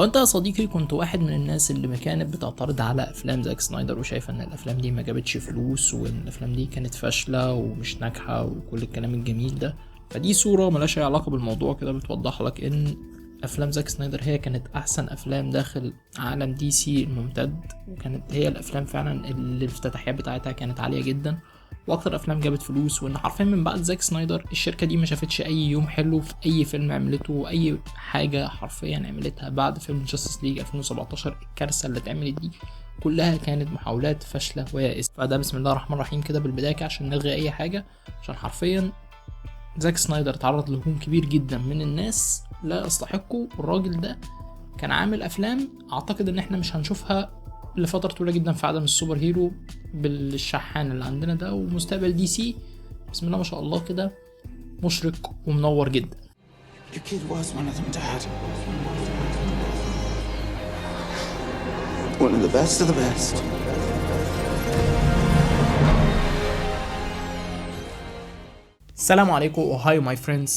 لو انت يا صديقي كنت واحد من الناس اللي ما كانت بتعترض على افلام زاك سنايدر وشايفه ان الافلام دي ما جابتش فلوس وان الافلام دي كانت فاشلة ومش ناجحة وكل الكلام الجميل ده، فدي صوره ملهاش اي علاقة بالموضوع كده، بتوضح لك ان افلام زاك سنايدر هي كانت احسن افلام داخل عالم دي سي الممتد، وكانت هي الافلام فعلا اللي الافتتاحيات بتاعتها كانت عالية جدا واكتر افلام جابت فلوس، وان حرفيا من بعد زاك سنايدر الشركة دي ما شافتش اي يوم حلو في اي فيلم عملته واي حاجة حرفيا عملتها بعد فيلم Justice League 2017. الكارثة اللي اتعملت دي كلها كانت محاولات فاشلة ويائسه. فده بسم الله الرحمن الرحيم كده بالبداية عشان نلغي اي حاجة، عشان حرفيا زاك سنايدر اتعرض لهجوم كبير جدا من الناس لا يستحقه، والراجل ده كان عامل افلام اعتقد ان احنا مش هنشوفها لفترة طويلة جدا في عالم ال superhero بالشحان اللي عندنا ده، ومستقبل دي سي بسم الله ما شاء الله كده مشرق ومنور جدا. Your kid was one of them, Dad. One of the best of the best. السلام عليكم، oh hi my friends،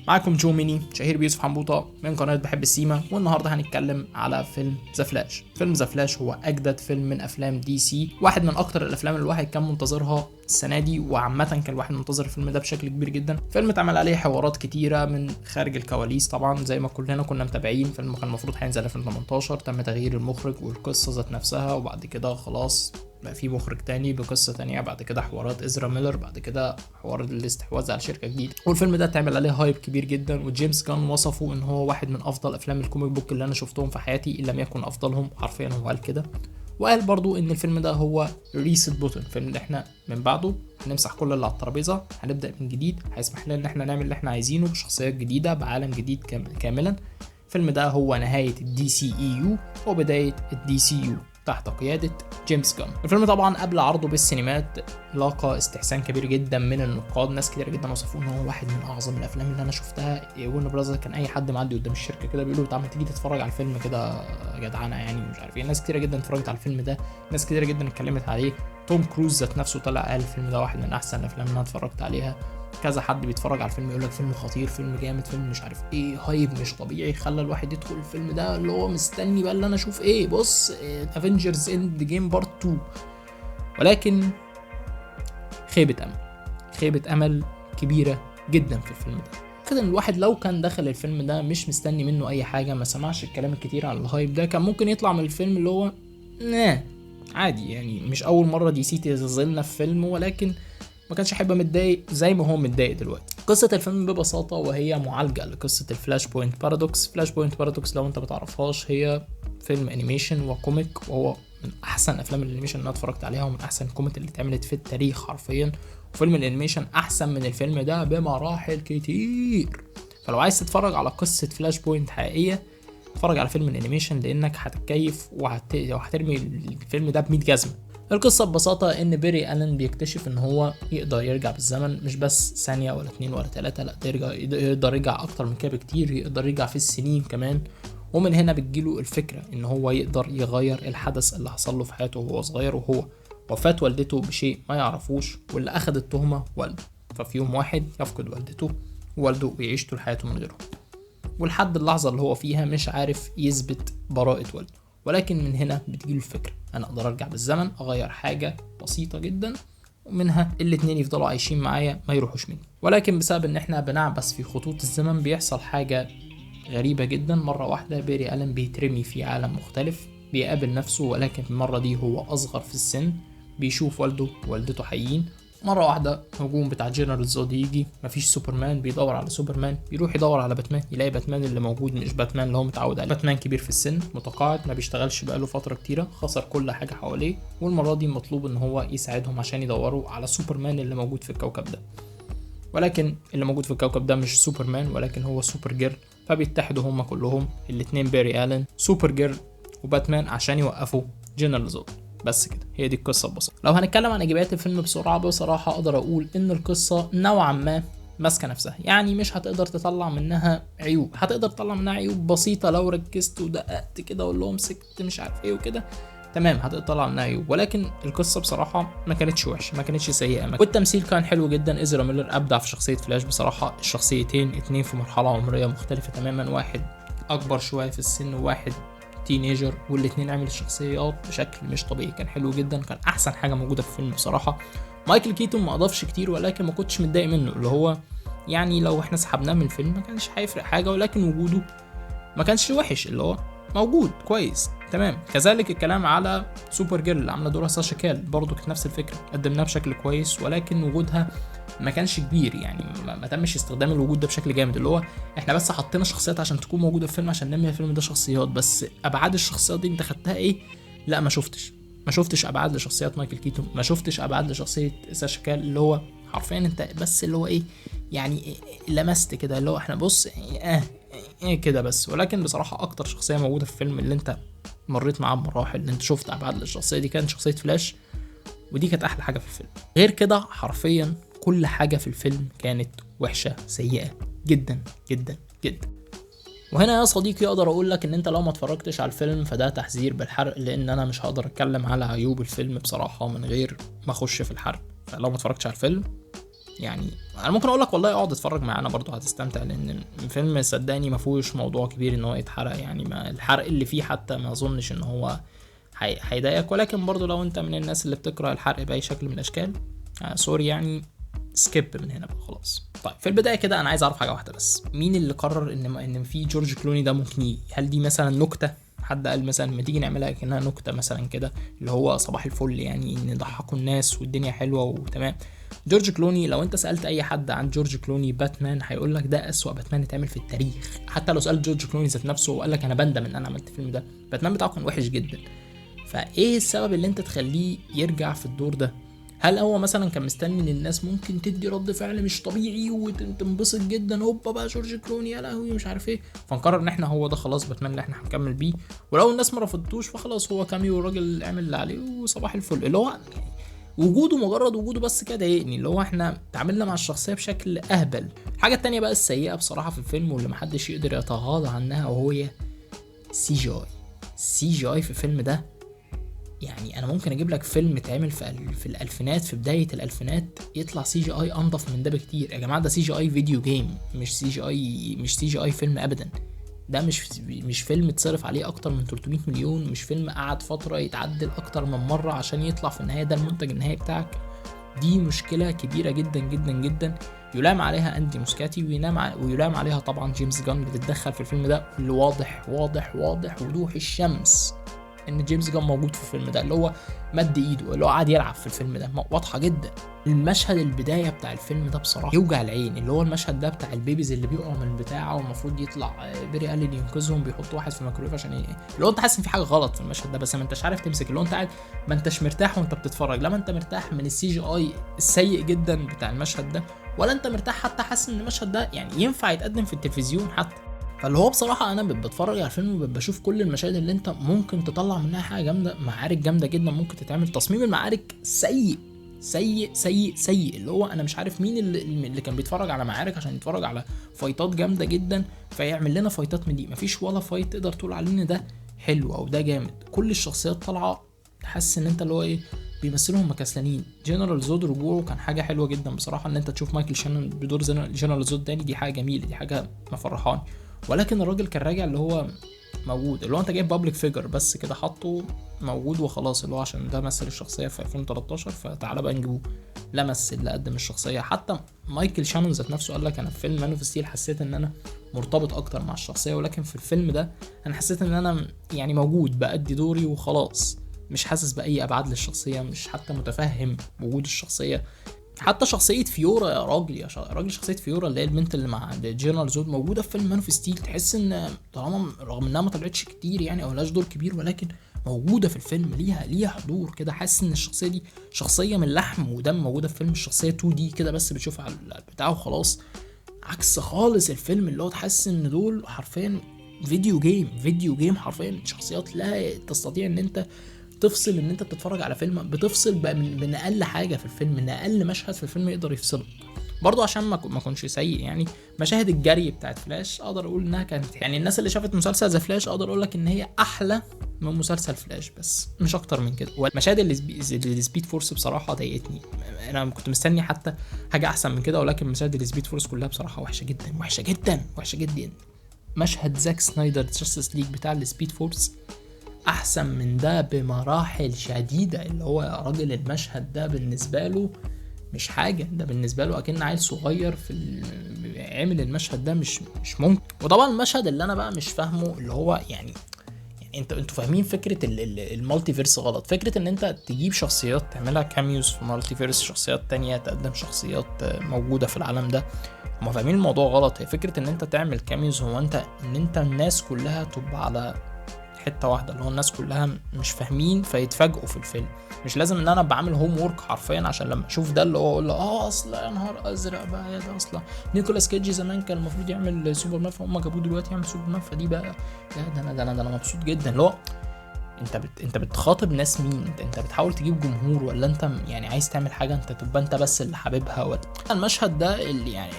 معاكم جو ميني شهير بيوسف حنبوطة من قناة بحب السيما، والنهاردة هنتكلم على فيلم The Flash. فيلم The Flash هو أجدد فيلم من أفلام دي سي، واحد من أكتر الأفلام اللي الواحد كان منتظرها السنة دي، وعامة كان الواحد منتظر الفيلم ده بشكل كبير جدا. فيلم اتعمل عليه حوارات كتيرة من خارج الكواليس طبعا زي ما كلنا كنا متابعين. فيلم كان المفروض هينزل 2018، تم تغيير المخرج والقصة ذات نفسها، وبعد كده خلاص بقى في مخرج تاني بقصة تانية، بعد كده حوارات إزرا ميلر، بعد كده حوار الاستحواذ على شركة جديدة. والفيلم ده اتعمل عليه hype كبير جدا، وجيمس جان وصفه ان هو واحد من افضل افلام ال comic book اللي انا شفتهم في حياتي ان لم يكن افضلهم، حرفيا هو قال كده. وقال برضو ان الفيلم ده هو reset button، فيلم اللي احنا من بعده هنمسح كل اللي على الترابيزة، هنبدأ من جديد، هيسمح لنا ان احنا نعمل اللي احنا عايزينه بشخصيات جديدة بعالم جديد كاملا. الفيلم ده هو نهاية ال DCEU وبداية ال DCU تحت قيادة جيمس جان. الفيلم طبعا قبل عرضه بالسينمات لاقى استحسان كبير جدا من النقاد، ناس كتير جدا وصفوه ان هو واحد من اعظم الافلام اللي انا شفتها. ورنر براذرز كان اي حد معدي قدام الشركة كده بيقولوا تعالى تيجي تتفرج على الفيلم كده جدعانه يعني مش عارف ايه. ناس كتير جدا اتفرجت على الفيلم ده، ناس كتير جدا اتكلمت عليه. توم كروز ذات نفسه طلع قال الفيلم ده واحد من احسن الافلام اللي انا اتفرجت عليها. كذا حد بيتفرج على الفيلم يقول لك فيلم خطير، فيلم جامد، فيلم مش عارف ايه، hype مش طبيعي، خلى الواحد يدخل الفيلم ده اللي هو مستني بقى اللي انا اشوف ايه، بص Avengers Endgame part 2. ولكن خيبة امل، خيبة امل كبيرة جدا في الفيلم ده. كده الواحد لو كان دخل الفيلم ده مش مستني منه اي حاجة، ما سمعش الكلام الكتير على ال hype ده، كان ممكن يطلع من الفيلم اللي هو عادي يعني، مش اول مرة دي سي تظلنا في فيلم، ولكن ما كانش هيبقى متضايق زي ما هو متضايق دلوقتي. قصة الفيلم ببساطة وهي معالجة لقصة ال Flashpoint Paradox. Flashpoint Paradox لو انت بتعرفهاش هي فيلم animation و comic، وهو من احسن افلام ال animation اللي انا اتفرجت عليها، ومن احسن ال comic اللي اتعملت في التاريخ حرفيا. وفيلم ال animation احسن من الفيلم ده بمراحل كتير. فلو عايز تتفرج على قصة Flashpoint حقيقية اتفرج على فيلم ال animation، لانك هتتكيف وهترمي الفيلم ده ب100 جزمة. القصة ببساطة إن بيري ألين بيكتشف إن هو يقدر يرجع بالزمن، مش بس ثانية ولا اتنين ولا تلاتة، لأ يقدر يرجع أكتر من كده بكتير، يقدر يرجع في السنين كمان. ومن هنا بتجيله الفكرة إن هو يقدر يغير الحدث اللي حصل له في حياته وهو صغير، وهو وفاة والدته بشيء ما يعرفوش، واللي أخد التهمة والده. ففي يوم واحد يفقد والدته ووالده ويعيش طول حياته من غيره، ولحد اللحظة اللي هو فيها مش عارف يثبت براءة والده. ولكن من هنا بتجيله الفكرة، أنا أقدر أرجع بالزمن أغير حاجة بسيطة جدا، ومنها الاتنين يفضلوا عايشين معايا ما يروحوش مني. ولكن بسبب إن إحنا بنعبث في خطوط الزمن بيحصل حاجة غريبة جدا. مرة واحدة بيري ألين بيترمي في عالم مختلف، بيقابل نفسه، ولكن المرة دي هو أصغر في السن، بيشوف والده ووالدته حيين. مرة واحدة هجوم بتاع جنرال زود يجي، مفيش سوبرمان، بيدور على سوبرمان، بيروح يدور على باتمان، يلاقي باتمان اللي موجود مش باتمان اللي هو متعود عليه. باتمان كبير في السن، متقاعد، ما بيشتغلش بقاله فترة كتيرة، خسر كل حاجة حواليه، والمرة دي مطلوب ان هو يساعدهم عشان يدوروا على سوبرمان اللي موجود في الكوكب ده. ولكن اللي موجود في الكوكب ده مش سوبرمان، ولكن هو سوبر جيرل. فبيتحدوا هما كلهم الاتنين، بيري ألين، سوبر جيرل وباتمان، عشان يوقفوا جنرال زود. بس كده، هي دي القصة ببساطة. لو هنتكلم عن إيجابيات الفيلم بسرعة، بصراحة أقدر أقول إن القصة نوعا ما ماسكة نفسها، يعني مش هتقدر تطلع منها عيوب، هتقدر تطلع منها عيوب بسيطة لو ركزت ودققت كده واللي هو مسكت مش عارف إيه وكده، تمام هتقدر تطلع منها عيوب. ولكن القصة بصراحة ما كانتش وحشة، ما كانتش سيئة، والتمثيل كان حلو جدا. إزرا ميلر أبدع في شخصية فلاش بصراحة. الشخصيتين اتنين في مرحلة عمرية مختلفة تماما، واحد أكبر شوية في السن وواحد teenager، والاثنين عملوا الشخصيات بشكل مش طبيعي، كان حلو جدا، كان احسن حاجة موجودة في الفيلم بصراحة. مايكل كيتون ما اضافش كتير، ولكن ما كنتش متضايق منه، اللي هو يعني لو احنا سحبناه من الفيلم ما كانش هيفرق حاجة، ولكن وجوده ما كانش وحش، اللي هو موجود كويس تمام. كذلك الكلام على سوبر جيرل اللي عامله دورها ساشا كال، برضو كانت نفس الفكرة، قدمناها بشكل كويس ولكن وجودها ما كانش كبير، يعني ما تمش استخدام الوجود ده بشكل جامد، اللي هو احنا بس حطينا شخصيات عشان تكون موجودة في الفيلم، عشان نملي الفيلم ده شخصيات، بس ابعاد الشخصيات دي انت خدتها ايه؟ لا ما شفتش ابعاد لشخصيات مايكل كيتون، ما شفتش ابعاد لشخصية ساشا كال، اللي هو حرفيا انت بس اللي هو ايه يعني لمست كده، اللي هو احنا بص ايه كده بس. ولكن بصراحة اكتر شخصية موجودة في الفيلم اللي انت مريت معاه بمراحل، اللي انت شفت ابعاد للشخصية دي، كانت شخصية فلاش، ودي كانت احلى حاجة في الفيلم. غير كده حرفيا كل حاجة في الفيلم كانت وحشة سيئه جدا جدا جدا. وهنا يا صديقي اقدر اقول لك ان انت لو ما اتفرجتش على الفيلم فده تحذير بالحرق، لان انا مش هقدر اتكلم على عيوب الفيلم بصراحة من غير ما اخش في الحرق. فلو ما اتفرجتش على الفيلم يعني انا ممكن اقول لك والله اقعد اتفرج معانا برضو هتستمتع، لان الفيلم صدقني ما فيهوش موضوع كبير ان هو يتحرق، يعني ما الحرق اللي فيه حتى ما اظنش ان هو هيضايقك. ولكن برضو لو انت من الناس اللي بتكره الحرق باي شكل من الاشكال، sorry يعني skip من هنا بقى خلاص. طيب في البداية كده انا عايز اعرف حاجة واحدة بس، مين اللي قرر ان في جورج كلوني ده ممكن يجي؟ هل دي مثلا نكتة؟ حد قال مثلا ما تيجي نعملها كأنها نكتة مثلا كده، اللي هو صباح الفل يعني نضحكوا الناس والدنيا حلوة وتمام. جورج كلوني لو انت سالت اي حد عن جورج كلوني باتمان هيقول لك ده اسوأ باتمان اتعمل في التاريخ. حتى لو سالت جورج كلوني ذات نفسه وقال لك انا بندم ان انا عملت الفيلم ده، باتمان بتاعه كان وحش جدا. فايه السبب اللي انت تخليه يرجع في الدور ده؟ هل هو مثلا كان مستني ان الناس ممكن تدي رد فعل مش طبيعي وتنبسط جدا، هوبا بقى جورج كلوني يا لهوي مش عارف ايه، فنقرر ان احنا هو ده خلاص باتمان اللي احنا هنكمل بيه، ولو الناس ما رفضتوش فخلاص هو cameo الراجل عمل اللي عليه وصباح الفل. اللي هو يعني وجوده مجرد وجوده بس كده ضايقني، اللي هو احنا تعاملنا مع الشخصية بشكل اهبل. الحاجة التانية بقى السيئة بصراحة في الفيلم واللي محدش يقدر يتغاضى عنها، وهي CGI. CGI في الفيلم ده يعني انا ممكن اجيب لك فيلم اتعمل في الالفينات، في بداية الالفينات، يطلع CGI انضف من ده بكتير. يا جماعة ده CGI video game، مش CGI، مش CGI فيلم ابدا. ده مش فيلم اتصرف عليه اكتر من 300 مليون، مش فيلم قعد فترة يتعدل اكتر من مرة عشان يطلع في النهاية ده المنتج النهائي بتاعك. دي مشكلة كبيرة جدا جدا جدا يلام عليها اندي موسكاتي، ويلام عليها طبعا جيمس جان اللي اتدخل في الفيلم ده، اللي واضح واضح واضح وضوح الشمس ان جيمس جان موجود في الفيلم ده، اللي هو مد ايده، اللي هو قاعد يلعب في الفيلم ده، واضحة جدا. المشهد البداية بتاع الفيلم ده بصراحة يوجع العين، اللي هو المشهد ده بتاع ال babies اللي بيقعوا من بتاعه والمفروض يطلع بيري قال ينقذهم، بيحط واحد في ميكرويف عشان ايه، اللي هو انت حاسس ان في حاجة غلط في المشهد ده بس ما انتش عارف تمسك، اللي هو انت قاعد ما انتش مرتاح وانت بتتفرج، لا ما انت مرتاح من ال CGI السيء جدا بتاع المشهد ده، ولا انت مرتاح حتى حاسس ان المشهد ده يعني ينفع يتقدم في التلفزيون حتى. فاللي هو بصراحة أنا بتفرج على الفيلم وبشوف كل المشاهد اللي أنت ممكن تطلع منها حاجة جامدة، معارك جامدة جدا ممكن تتعمل، تصميم المعارك سيء سيء سيء سيء، اللي هو أنا مش عارف مين اللي كان بيتفرج على معارك عشان يتفرج على fight ات جامدة جدا فيعمل لنا fight ات من دي. مفيش ولا fight تقدر تقول عليه إن ده حلو أو ده جامد، كل الشخصيات طالعة تحس إن أنت اللي هو إيه بيمثلوا هم كسلانين. جنرال زود رجوعه كان حاجة حلوة جدا بصراحة، إن أنت تشوف مايكل شانون بدور جنرال زود تاني، دي حاجة جميلة، دي حاجة مفرحاني. ولكن الراجل كان راجع اللي هو موجود، اللي هو انت جايب public figure بس كده حاطه موجود وخلاص، اللي هو عشان ده مثل الشخصية في 2013 فتعالى بقى نجيبه. لا مثل، لا قدم الشخصية. حتى مايكل شانون ذات نفسه قال لك انا في فيلم Man of Steel حسيت ان انا مرتبط اكتر مع الشخصية، ولكن في الفيلم ده انا حسيت ان انا يعني موجود بأدي دوري وخلاص، مش حاسس باي ابعاد للشخصية، مش حتى متفهم وجود الشخصية. حتى شخصية فيورا يا راجل، يا راجل شخصية فيورا اللي هي البنت اللي مع جنرال زود موجودة في فيلم Man of Steel، تحس ان طالما رغم انها ما طلعتش كتير يعني او لهاش دور كبير، ولكن موجودة في الفيلم، ليها حضور كده، حاسس ان الشخصية دي شخصية من لحم ودم موجودة في فيلم، الشخصية 2D كده بس بتشوفها على البتاع وخلاص. عكس خالص الفيلم اللي هو تحس ان دول حرفيا video game، video game حرفيا، شخصيات لا تستطيع ان انت تفصل ان انت بتتفرج على فيلم، بتفصل بقى من اقل حاجة في الفيلم، من اقل مشهد في الفيلم يقدر يفصلك. برضو عشان ما كنش سيء يعني، مشاهد الجري بتاعت فلاش اقدر اقول انها كانت يعني الناس اللي شافت مسلسل The Flash اقدر اقول لك ان هي احلى من مسلسل فلاش، بس مش اكتر من كده. والمشاهد ال Speed Force بصراحة ضايقتني، انا كنت مستني حتى حاجة احسن من كده، ولكن مشاهد ال Speed Force كلها بصراحة وحشة جدا وحشة جدا وحشة جدا. مشهد زاك سنايدر Justice League بتاع ال Speed Force احسن من ده بمراحل شديدة. اللي هو يا راجل المشهد ده بالنسبة له مش حاجة، ده بالنسبة له اكن عيل صغير في عمل المشهد ده، مش ممكن. وطبعا المشهد اللي انا بقى مش فاهمه اللي هو يعني انتوا فاهمين فكرة ال multiverse غلط. فكرة ان انت تجيب شخصيات تعملها cameos في multiverse، شخصيات تانية تقدم شخصيات موجودة في العالم ده، هما فاهمين الموضوع غلط. هي فكرة ان انت تعمل cameos هو انت ان انت الناس كلها تبقى على حتة واحدة، اللي هو الناس كلها مش فاهمين فيتفاجئوا في الفيلم. مش لازم ان انا بعمل homework حرفيا عشان لما اشوف ده اللي هو اقول له اصل يا نهار ازرق بقى يا ده، اصلا نيكولاس كيدج زمان كان المفروض يعمل سوبرمان فهم جابوه دلوقتي يعمل سوبرمان، فدي بقى لا ده انا مبسوط جدا. اللي هو انت بتخاطب ناس مين؟ انت بتحاول تجيب جمهور، ولا انت يعني عايز تعمل حاجة انت تبقى انت بس اللي حاببها؟ ولا المشهد ده اللي يعني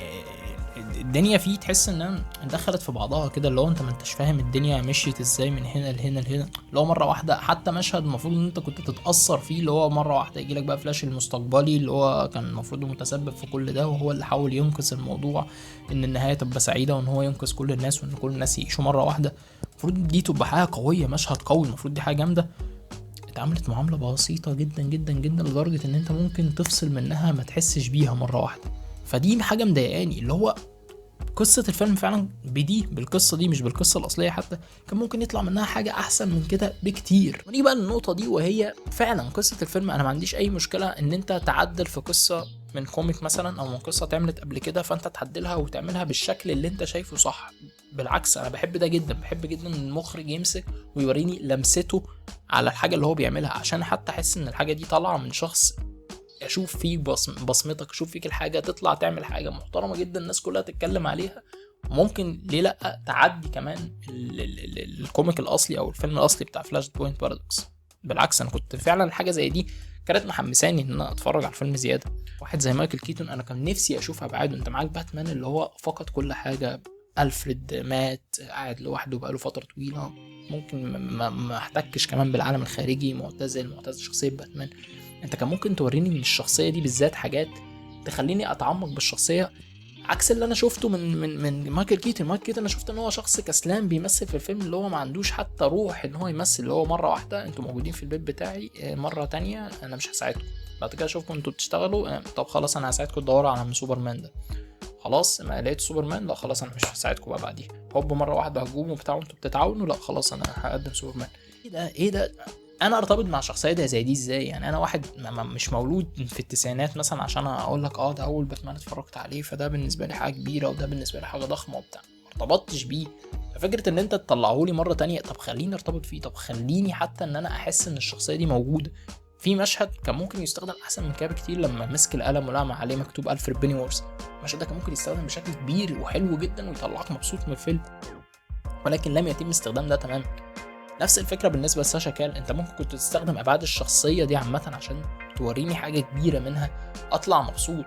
الدنيا فيه تحس انها دخلت في بعضها كده، اللي هو انت ما انتش فاهم الدنيا مشيت ازاي من هنا لهنا لهنا. اللي هو مرة واحدة حتى مشهد المفروض ان انت كنت تتاثر فيه، اللي هو مرة واحدة يجي لك بقى فلاش المستقبلي اللي هو كان المفروض متسبب في كل ده، وهو اللي حاول ينقذ الموضوع ان النهاية تبقى سعيدة وان هو ينقذ كل الناس وان كل الناس يعيشوا مرة واحدة. المفروض دي تبقى حاجة قوية، مشهد قوي، المفروض دي حاجة جامدة. اتعملت معاملة بسيطة جدا جدا جدا لدرجة ان انت ممكن تفصل منها ما تحسش بيها مرة واحدة. فدي حاجة مضايقاني، اللي هو قصة الفيلم فعلا بدي بالقصة دي مش بالقصة الأصلية حتى كان ممكن يطلع منها حاجة أحسن من كده بكتير. ونيجي بقى للنقطة دي، وهي فعلا قصة الفيلم أنا ما عنديش أي مشكلة إن أنت تعدل في قصة من comic مثلا أو من قصة اتعملت قبل كده، فأنت تعدلها وتعملها بالشكل اللي أنت شايفه صح. بالعكس أنا بحب ده جدا، بحب جدا إن المخرج يمسك ويوريني لمسته على الحاجة اللي هو بيعملها، عشان حتى أحس إن الحاجة دي طالعة من شخص اشوف فيك بصمتك، اشوف فيك الحاجة، تطلع تعمل حاجة محترمه جدا الناس كلها تتكلم عليها. ممكن ليه لا تعدي كمان ال comic الاصلي او الفيلم الاصلي بتاع Flashpoint Paradox. بالعكس انا كنت فعلا حاجة زي دي كانت محمساني ان انا اتفرج على الفيلم زيادة. واحد زي مايكل كيتون انا كان نفسي اشوف ابعاده. انت معاك باتمان اللي هو فقد كل حاجة، الفريد مات، قاعد لوحده بقاله فترة طويلة، ممكن ما احتكش كمان بالعالم الخارجي، معتزل شخصية باتمان. انت كان ممكن توريني من الشخصية دي بالذات حاجات تخليني اتعمق بالشخصية، عكس اللي انا شفته من من من مايكل كيتون. مايكل كيتون انا شفت ان هو شخص كسلان بيمثل في الفيلم، اللي هو ما عندوش حتى روح ان هو يمثل، اللي هو مرة واحدة انتوا موجودين في البيت بتاعي، مرة تانية انا مش هساعدكم، بعد كده اشوفكم انتوا بتشتغلوا، طب خلاص انا هساعدكم تدوروا على سوبرمان ده، خلاص ما لقيت سوبرمان، لا خلاص انا مش هساعدكم بقى بعديها، هوب مرة واحدة هجوم وبتاع وانتوا بتتعاونوا، لا خلاص انا هقدم سوبرمان. ايه ده ايه ده؟ انا ارتبط مع شخصية ده زي دي ازاي؟ يعني انا واحد مش مولود في التسعينات مثلا عشان اقول لك ده اول باتمان اتفرجت عليه فده بالنسبة لي حاجة كبيرة وده بالنسبة لي حاجة ضخمة وبتاع، ما ارتبطتش بيه. ففكره ان انت تطلعه لي مرة تانية، طب خليني ارتبط فيه، طب خليني حتى ان انا احس ان الشخصية دي موجودة. في مشهد كان ممكن يستخدم احسن من كده بكتير لما مسك القلم ولقى عليه مكتوب الفريد بينيورث، المشهد ده كان ممكن يستخدم بشكل كبير وحلو جدا ويطلعك مبسوط من الفيلم، ولكن لم يتم استخدام ده تماما. نفس الفكرة بالنسبة لساشا كال، انت ممكن كنت تستخدم ابعاد الشخصية دي عامة عشان توريني حاجة كبيرة منها اطلع مبسوط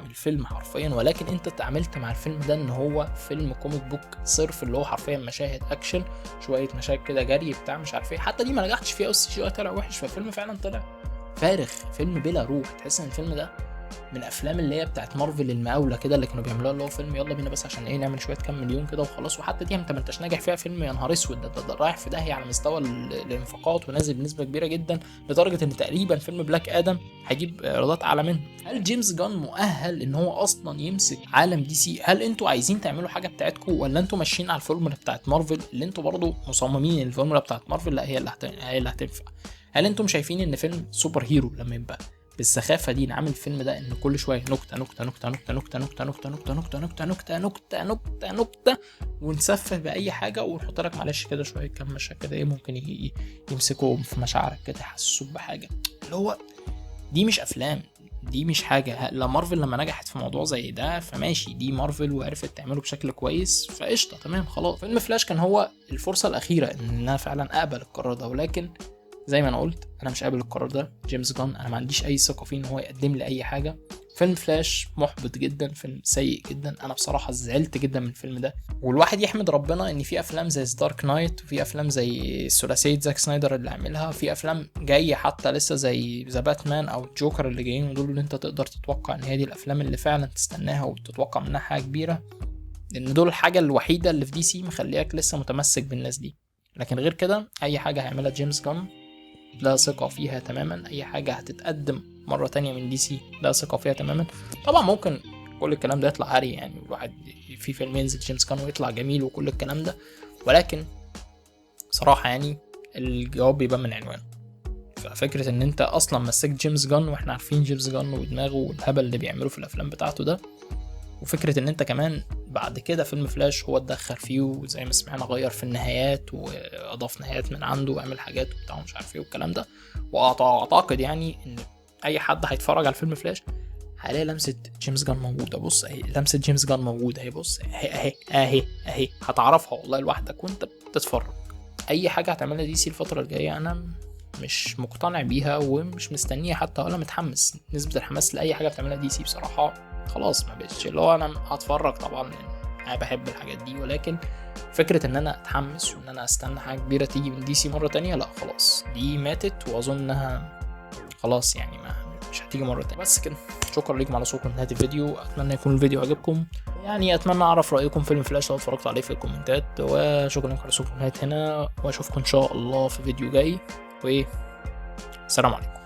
من الفيلم حرفيا، ولكن انت اتعاملت مع الفيلم ده ان هو فيلم comic book صرف، اللي هو حرفيا مشاهد اكشن، شوية مشاهد كده جري بتاع مش عارف ايه، حتى دي ما نجحتش فيها، وال CGI طلع وحش، فالفيلم فعلا طلع فارغ، فيلم بلا روح. تحس ان الفيلم ده من افلام اللي هي بتاعت مارفل المقاوله كده اللي كانوا بيعملوها، اللي هو فيلم يلا بينا بس عشان ايه نعمل شوية كام مليون كده وخلاص، وحتى دي انت ما انتش ناجح فيها. فيلم يا نهار اسود، ده رايح في داهية على مستوى الانفاقات ونازل بنسبة كبيرة جدا، لدرجة ان تقريبا فيلم بلاك ادم هيجيب ايرادات اعلى منه. هل جيمس جان مؤهل ان هو اصلا يمسك عالم دي سي؟ هل انتوا عايزين تعملوا حاجة بتاعتكم ولا انتوا ماشيين على الفورمولا بتاعت مارفل اللي انتوا برضو مصممين الفورمولا بتاعت مارفل لا هي اللي هتنفع؟ هل انتم شايفين ان فيلم super hero لما يبقى بالسخافه دي نعمل الفيلم ده ان كل شوية نكتة نكتة نكتة نكتة نكتة نكتة نكتة نكتة نكتة نكتة نكتة نكتة نكتة نكتة ونسفه باي حاجة ونحط لك معلش كده شوية كام مشهد كده ايه ممكن يمسكوا في مشاعرك كده يحسسوك بحاجة، اللي هو دي مش افلام، دي مش حاجة. لا مارفل لما نجحت في موضوع زي ده فماشي، دي مارفل وعرفت تعمله بشكل كويس فقشطه تمام خلاص. فيلم فلاش كان هو الفرصة الاخيرة ان انا فعلا اقبل القرار ده، ولكن زي ما انا قلت انا مش قابل القرار ده. جيمس جان انا ما عنديش اي ثقة فيه ان هو يقدم لي اي حاجة. فيلم فلاش محبط جدا، فيلم سيء جدا، انا بصراحة زعلت جدا من الفيلم ده. والواحد يحمد ربنا ان في افلام زي Dark Knight، وفي افلام زي ثلاثية زاك سنايدر اللي عملها، في افلام جاية حتى لسه زي The Batman او الجوكر اللي جايين، ودول اللي انت تقدر تتوقع ان هي دي الافلام اللي فعلا تستناها وتتوقع منها حاجة كبيرة، لان دول الحاجة الوحيدة اللي في دي سي مخلياك لسه متمسك بالناس دي. لكن غير كده اي حاجة هيعملها جيمس جان لا ثقة فيها تماما، اي حاجة هتتقدم مرة تانية من DC لا ثقة فيها تماما. طبعا ممكن كل الكلام ده يطلع هري يعني، الواحد في فيلم ينزل جيمس جان ويطلع جميل وكل الكلام ده، ولكن صراحة يعني الجواب بيبان من عنوانه. ففكرة ان انت اصلا مسكت جيمس جان، واحنا عارفين جيمس جان ودماغه والهبل اللي بيعمله في الافلام بتاعته ده، وفكرة ان انت كمان بعد كده فيلم فلاش هو اتدخل فيه، وزي ما سمعنا غير في النهايات واضاف نهايات من عنده وعمل حاجات وبتاع ومش عارف ايه والكلام ده. واعتقد يعني ان اي حد هيتفرج على فيلم فلاش هيلاقي لمسة جيمس جان موجودة. بص اهي لمسة جيمس جان موجودة اهي، بص اهي اهي اهي اهي، هتعرفها والله لوحدك وانت بتتفرج. اي حاجة هتعملها DC الفترة الجاية انا مش مقتنع بيها ومش مستنيها حتى ولا متحمس. نسبة الحماس لأي حاجة بتعملها DC بصراحة خلاص ما بقتش اللي هو أنا هتفرج، طبعا أنا بحب الحاجات دي، ولكن فكرة إن أنا أتحمس وإن أنا أستنى حاجة كبيرة تيجي من DC مرة تانية لا خلاص دي ماتت، وأظن إنها خلاص يعني ما مش هتيجي مرة تانية. بس كده، شكرا لكم على وصولكم لنهاية الفيديو، أتمنى يكون الفيديو عجبكم، يعني أتمنى أعرف رأيكم في فيلم فلاش لو اتفرجتوا عليه في الكومنتات، وشكرا لكم على وصولكم لنهاية هنا، وأشوفكم إن شاء الله في فيديو جاي، والسلام عليكم.